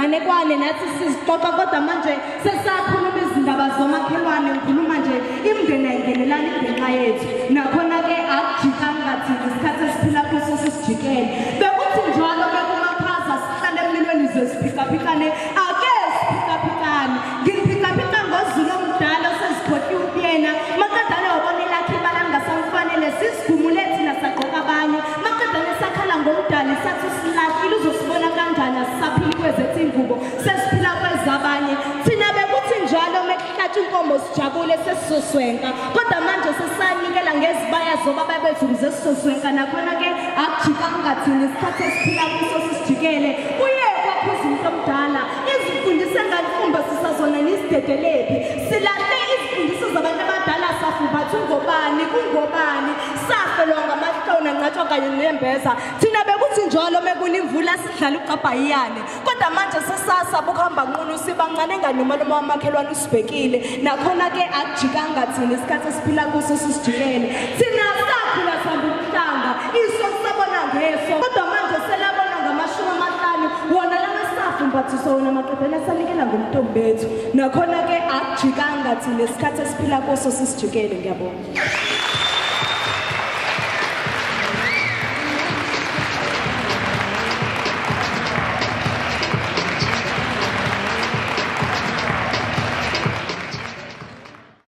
izinganekwane nathi sizixoxa kodwa manje sesakhuluma izindaba zomakhelwane ngikhuluma nje imindeni ayingenelani ngenxa yethu nakhona-ke akujikanga thina isikhathi esiphila kuso sisijikele bekuthi njalo bekumakhaza sihlale emlilweni ze siphikaphikane ake siphikaphikane nginiphikaphica ngozulu omdala osezikhohliwe kuyena maqedane wabona elakhe ibala lingasamfanele sisigumule thina sagqoka abanye maqedane sakhala ngomdali sathi usilahlile uzosibona kanjani asisaphili kwezethu ingubo sesiphila kwezabanye thina bekuthi njalo mekuhlatshwa inkomo sijabule sesizoswenka kodwa manje sesanikela ngezibaya zobaba bethu ukuze sizoswenka nakhona-ke akujikanga thina isikhathi esiphila kuso sisijikele kuye kwaphuza umuntu omdala izimfundiso enganifumba sisazona nisidedelephi silahle izimfundiso zabantu abadala safumbatha ungobani kungobani safelwa ngamahloni anqatshwa kanye nembeza thina bekuthi njalo mekuna imvula sidlala uqabhayiyane kodwa manje sesasa bukuhamba nqunu sibancane ngani umalume wamakhelwane usibhekile nakhona-ke akujikanga thina isikhathi esiphila kuso sisijikele thina sakhula sihamba umhlanga iso sabona ngeso kodwa manje selabona ngamashumi amahlanu wona lama safumbathiswa wona maqedela sanikela ngomntombi bethu nakhona-ke akujikanga thina isikhathi esiphila kuso sisijikele ngiyabonga.